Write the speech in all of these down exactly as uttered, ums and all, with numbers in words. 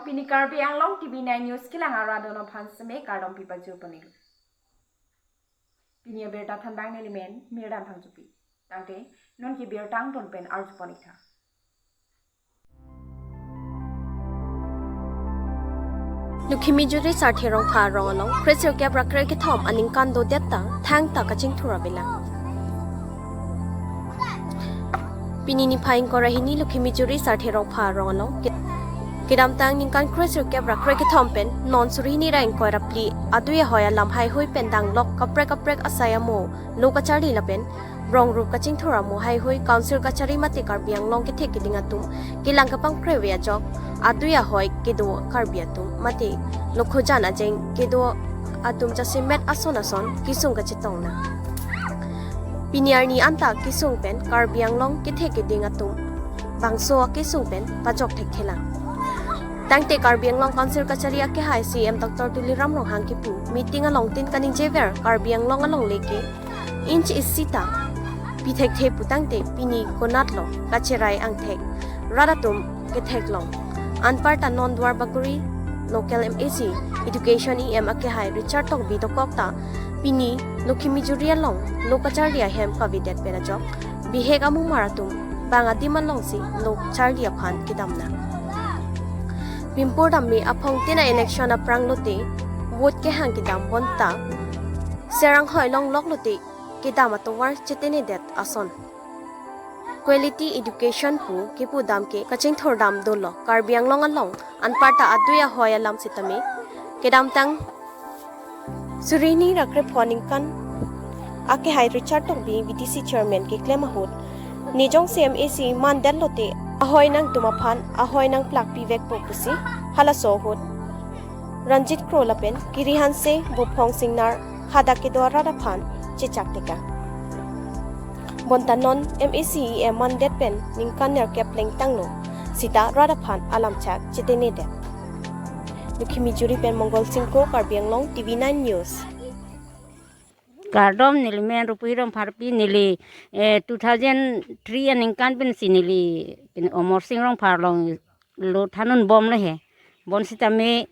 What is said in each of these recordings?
Pini Karbi Anglong T V nine News kelang arat atum aphan seme kardom pipajir ponlo. Pini abirta thanbang nelimen Mirdan Phangchopi. Tangte non ke birta angton pen arju pon-ik tha. Lokhimijuri Sarthe Rongphar arong along kresirkep ra krekethom aningkan dodet ta thangta kachingthur avelang. Pini niphai ingkoi ra hini Lokhimijuri Sarthe Rongphar arong along ke-, kedamtang ningkan kresirkep ra krekethom pen non suri hini ra ingkoi ra phli adui ahoi alam haihui pen danglok kaprek kaprek asai amo lo kacharli lapen rong rup kachingthur amo haihui council kachari mate Karbi Anglong kethe keding atum kelang kapangkre ave ajok adui ahoi kedo Karbi atum mate lokhojan ajeng kedo atum jasemet ason ason kesung kachetong nang. Pini arni anta kesung pen Karbi Anglong kethe keding atum bangso akesung pen pajok thekthelang. Tangte Karbi Anglong Council kachari akehai C E M Doctor Tuliram Ronghang kipu meeting along tin kaningjever Karbi Anglong alongle ke inch isi ta pithekthe putangte pini konatlo kacherai angthek rat atum ketheklong. Anparta non Duarbagori local M A C Education E M akehai Richard Tokbi dokok ta pini Lokhimijuri along lo kacharli ahem kavedet pen ajok bihek amumar atum bang adim alongsi lo charli aphan kedam nang. Pimpur dam me aphong tin a-election aphrang lote vote kehang kedam bonta serang hoi longlok lote kedam atovar chetenedet ason. Quality education pu kipu dam ke kachingthur dam dolo Karbi Anglong along anparta adui ahoi alam sitame kedamtang suri hini ra krepho aningkan akehai Richard Tokbi V D C chairman keklem ahut nejong C M A C mandet lote ahoi nangtum aphan ahoi nangplak pivekpo pusi halaso ahut Ranjit Kro lapen Kiri Hanse, Buphong Singnar hadak kedo arat aphan chechak teka. Bonta non M A C E M mandet pen ningkan nerkep lengtanglo sita rat aphan alamchak chetenedet. Lokhimijuri pen Mongol Singh Kro, Karbi Anglong T V nine News. Kardom, nelimen Rupi Rongpharpi, neli eh, two thousand three aningkan pensi neli pini Omor Sing Rongphar along lo thandun bomlo he. Bonsitame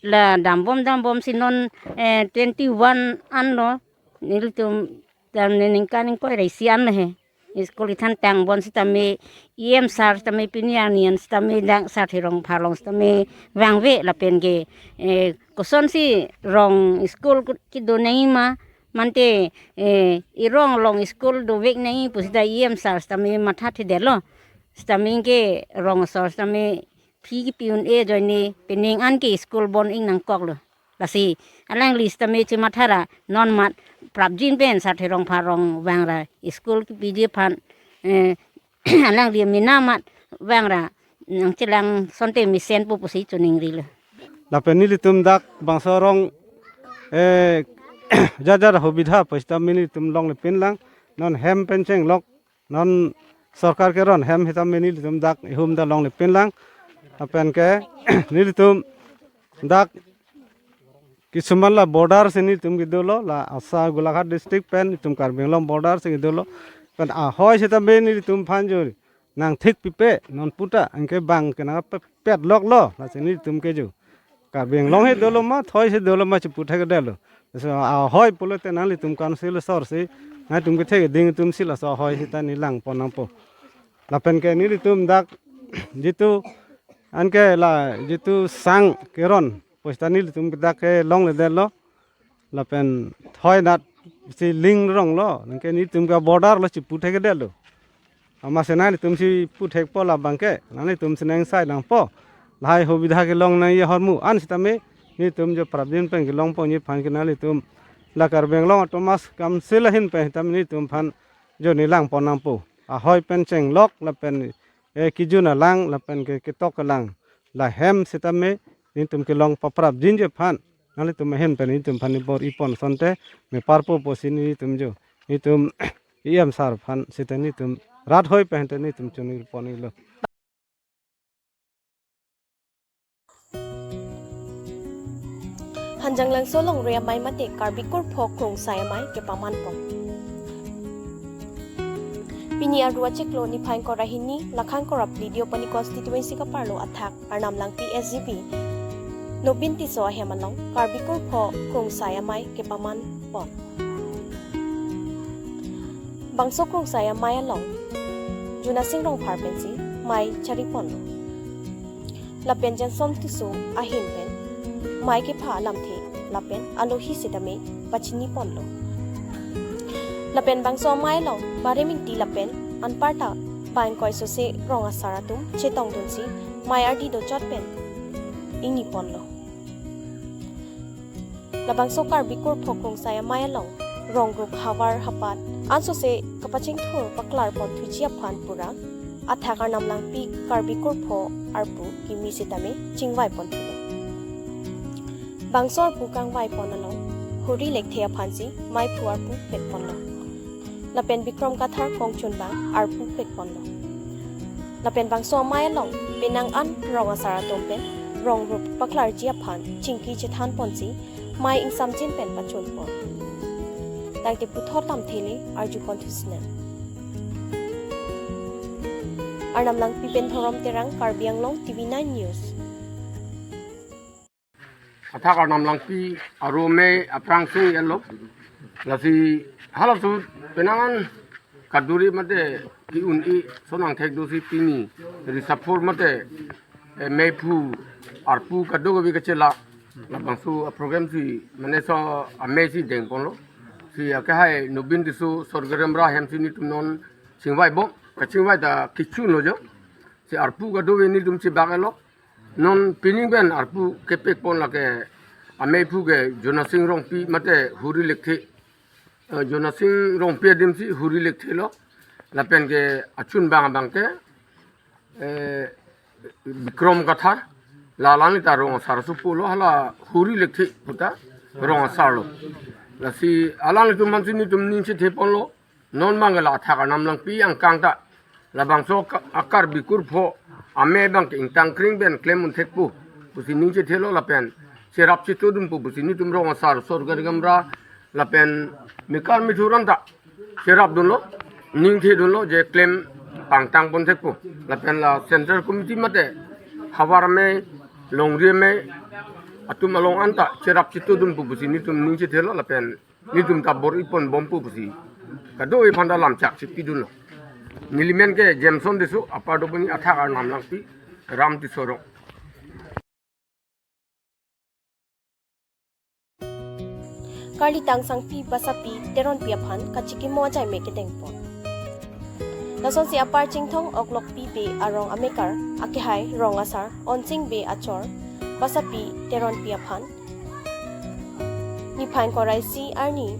la dambom dambomsi non eh, twenty-one anlo, nelitum dam ne ningkan ingkoi ra isi anlo he. School kethan tang bonsitame E M sir sitame pini arni an sitame dak Sarthe Rongphar along sitame vangve lapen ke eh, kosonsi rong school kedo nangji ma mante eh, erong along school dovek nangji pusita E M sir sitame mathathedetlo. Sitame ke rong asor sitame fee kepi un-e ajoine pening an ke school bon-ik nangkoklo. Lasi alangli sitame chematha ra non mat prapjin pen Sarthe Rongphar along vangra school kepiji aphan eh, alangli mena mat vangra nangchelang asonte mesenpo pusi choningrilo. Lapen nelitum dak bangso arong eh, jajar hobidha pusitame nelitum longle pinlang, non hem pen chenglok, non sorkar keron hem sitame nelitum dak ihum ta longle pinlang. Lapen ke nelitum dak kisuman la border si nelitum kedolo, la Assam Golaghat district pen itum Karbi Anglong border si kedolo. Pen ahoi sitame nelitum aphan juri nangthik pipe non puta anke bang ke nangpet loklo, lasi nelitum ke ju Karbi Anglong he dolo ma, thoi he dolo ma chepu thekdetlo. So ahoi pulote nanglitum council asor si nangtum kethe keding atum si laso ahoi sita neli langpon nangpo. Lapen ke nelitum dak jitu anke la jitu sang keron pusita nelitum ke dak ke longledetlo. Lapen thoi nat si ling ronglo, anke nelitum ke border lo chepu thekdetlo. Amatsi nanglitum si pu thekpo labang ke, nanglitum si nangsai langpo. Lahai hobidha kelong nangji ahormu an sitame nelitum jo prapjin pen kelongponji aphan ke nanglitum la Karbi Anglong Autonomous Council ahin pen sitame nelitum aphan jo neli langpon nangpo. Ahoi pen chenglok lapen eh, kejun alang lapen ke ketok alang, la hem sitame nelitum kelong paprapjinji aphan nanglitum ahin pen nelitum aphan neli bor-ipon asonte meparpo pusi nelitum jo, nelitum E M sir aphan sita nelitum rat hoi pen ta nelitum choningri ponlo. Hanjanglangso longri amei mate Karbi kurpho krungsai amei kepamanpon. Pini Aru achiklo niphai ingkoi ra hini, Lakhan Korapli Deopani constituency kaparlo athak Arnam Langpi S G B Nobin Tisso ahem along Karbi Kurpho Krongsai Amei kepaman pon. Bangso Krongsai Amei along Jonasing Rongphar pensi mei chari ponlo. Lapen Jenson Tisso ahin pen mei kepha alamthe lapen alohi sitame pachini ponlo. Lapen bangso amei along Barem Ingti lapen anparta bang ingkoi sose rong asar atum chetongdunsi mei ardi dochot pen ingni ponlo. Labangso Karbi Kurpho Krongsai Amei along rong rup havar hapat ansose kapachingthur paklar ponthuji aphan pura athak Arnam Langpi Karbi Kurpho arpu kimi sitame chingvai ponthulo. Bangso arpu kangvai pon along Huri Lekthe aphansi meiphu arpu pek ponlo. Lapen Bikrom Kathar kongchunbang arpu pek ponlo. Lapen bangso amei along penang an rong asar atum pen rong rup paklarji aphan chingki chethan ponsi mei ingsamjin pen pachun pon. Tangte puthot lamthe le arju ponthu sina. Arnam Langpi pen Dhorom Terang, Karbi Anglong, T V nine News. Athak Arnam Langpi Aru amei aphrang sung yelo. Lasi halaso penang an kaduri mate ki-un-e sonang thek dosi pini risaphur mate, eh, meiphu arpu kadokave kachela. Labangso a-program si mane so amei si deng ponlo. Si akehai Nobin Tisso Sorgariam Ra ahem si nitum non chingvai bom, kachingvai ta kichun lo jo. Si arpu kadokave nitum chibak elo. Non pining pen arpu kepek pon lake ameiphu ke Jonasing Rongpi mate Huri Lekthe. Eh, Jonasing Rongpi adim si Huri Lekthe lo. Lapen ke achunbang abang ke, eh, Bikrom Kathar. La alangli ta rong asar supu lo, hala Huri Lekthe puta rong asar lo. Lasi alanglitum aphansi nitum ning chethe ponlo. Non abang ke la athak Arnam Langpi angkang ta labangso ka-, a-Karbi Kurpho amei abang ke ingtang kring pen klem un thekpo pusi ning chethelo lapen cherap chetodunpo pusi nitum rong asar Sorgariam Ra lapen mekar methur an ta cherapdunlo, ning thedunlo je klem pangtang pon thekpo. Lapen la Central Committee mate havar amei, longri amei atum along an ta cherap chetodunpo pusi nitum ning chethelo lapen nitum ta bor-i pon bompo pusi kadokave aphan ta lamchak si pidunlo. Neli men ke Jameson Tisso, apar dobini athak Arnam Langpi, Ram Tisso rong. Karlitang Sangpi Basapi Teronpi aphan kachikimo ajaimek kedeng pon. Lasonsi apar Chinthong Oklokpi Bey arong amekar akehai rong asar Onsing Bey achor Basapi Teronpi aphan niphai ingkoi ra isi arni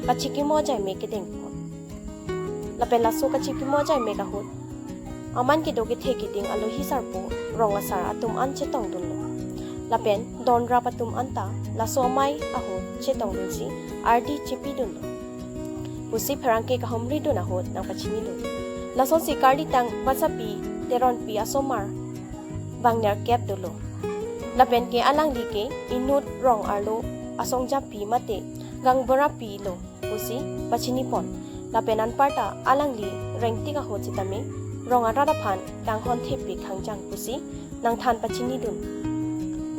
kachikimo ajaimek kedeng pon. Lapen laso kachikimo ajaimek ahut aman kedo kethe keding alohi sarpo rong asar atum an chetongdunlo. Lapen don rap atum an ta laso amei ahut chetongdunsi ardi chepidunlo pusi pherangke kahumridun ahut nangpachinidun. Lasonsi Karlitang Basapi Teronpi asomar bang nerkep dolo. Lapen ke alangli ke inut rong arlo asongjapi mate gangbarapi lo pusi pachini pon. Lapen anparta alangli rengtik ahut sitame rong arat aphan kanghon thepik hangjang pusi nangthan pachinidun.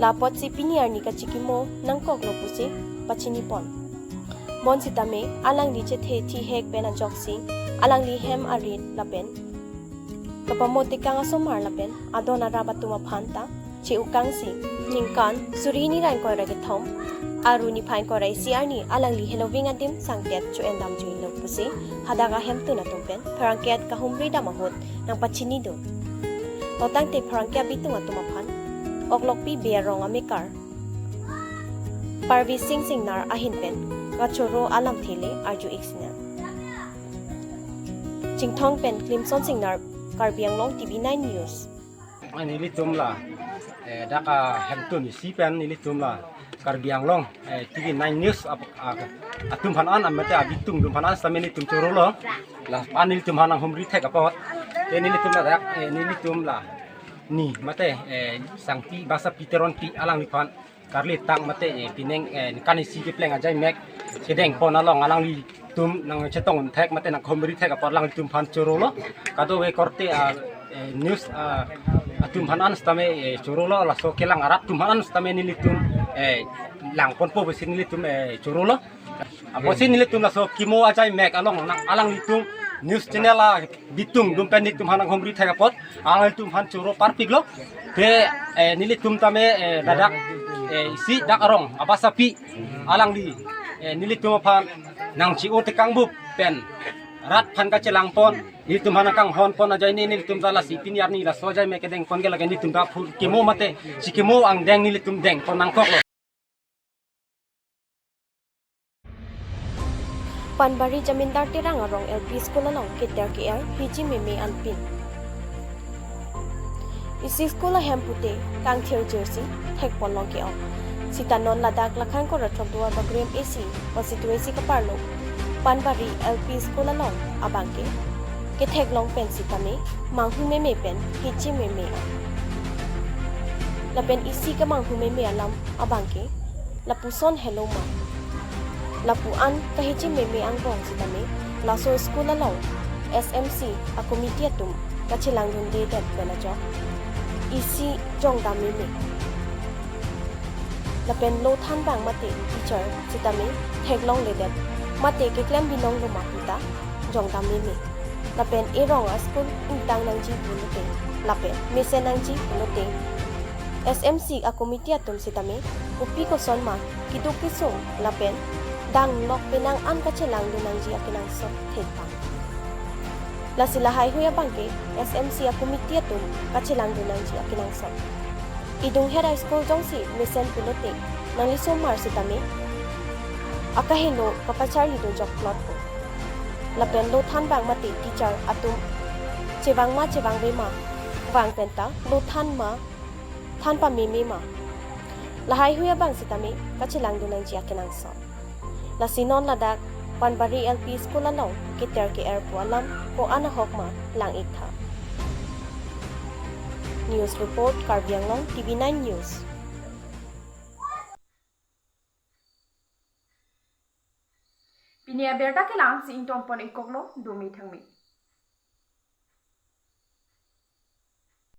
La apotsi pini arni kachikimo nangkoklo pusi pachini pon. Bonsitame alangli chethe thihek pen ajoksi alangli hem arit lapen kapamo tekang asomar lapen adon arap atum aphan ta che-ukangsi ningkan suri hini ra ingkoi ra kethom Aru niphai ingkoi ra isi arni alangli heloving adim sangtet cho-en damjuilo pusi hadak ahemtun atum pen pherangke kahumri dam ahut nangpachinidun. To tangte pherangke abitung atum aphan Oklokpi Bey arong amekar Parvi Sing Singnar ahin pen kachoro alamthe le arju-ik sina. Chinthong pen Klimson Singnar, Karbi Anglong T V nine News. Nelitum la, eh, dak ahemtun isi pen nelitum la Karbi Anglong, eh, T V nine News ap-, a-, atum aphan an mate abitung atum aphan an sitame nelitum chorolo. La aphan nelitum aphan nanghumri thek apot. Te nelitum la dak, eh, nelitum la ni mate, eh, Sangpi Basapi Teronpi alangliphan karlitang mate, eh, pining, eh, ningkan isi kepleng ajaimek kedeng pon along alangli tum nangchetong thek mate nanghumri thek apot alanglitum aphan choro lo. Kadokave korte a, eh, news a, atum aphan an sitame, eh, choro lo, laso kelang arat atum aphan an sitame nelitum, eh, langponpo pusi nelitum, eh, choro lo. Apotsi nelitum laso kimo ajai mek along nang alanglitum news channel a bitung atum pen nelitum aphan nanghumri thek apot alanglitum aphan choro parpik lo. Te, eh, nelitum tame, eh, ladak, eh, isi dak arong abasapi alangli, eh, nelitum aphan nangchi-o tekang bup pen rat aphan kachelangpon, nelitum aphan nangkanghonpon ajoine nelitum ta lasi pini arni laso ajai mek kedengpon ke lake nelitum ta phur kimo mate si kimo angdeng nelitum dengpon nangkok lo. Panbari Jamindar Terang arong L P School along keter ke-er hiji meme anpin. Isi school ahem pute kangthir jirsi thekpon long ke-ong. Sita non ladak Lakhan Kora Thokduar Bagram A C constituency kaparlo Panbari L P School along abangke ketheklong pen sitame manghu meme pen hiji meme an. Lapen isi kemanghu meme alam abangke lapuson helo ma. Lapu an kahiji meme angbong sitame laso school along S M C a committee atum kachelangdundedet pen ajok isi jongdam meme. Lapen lo thanbang mate teacher sitame theklongledet mate keklem binong lo ma puta jongdam meme. Lapen erong a school ingtang nangji pulote lapen mesen nangji pulote S M C a committee atum sitame kopi koson ma keduk kesung lapen danglok penang an kachelangdun nangji akenangsot thekpang. Lasi lahaihui abangke S M C a committee atum kachelangdun nangji akenangsot. Idunghet a school jongsi mesen pulote nangliso mar sitame akahelo kapacharli do jokplot po. Lapen lo thanbang mate teacher atum chevang ma chevangve ma, vang penta lo than ma than pameme ma, lahaihui abang sitame kachelangdun nangji akenangsot. Lasi non ladak Panbari L P School along keter ke-er pu alam ko-an ahok ma lang-ik tha. News report, Karbi Anglong T V nine News. Pini abirta kelang si ingtonpon ingkoklo, dome thangme.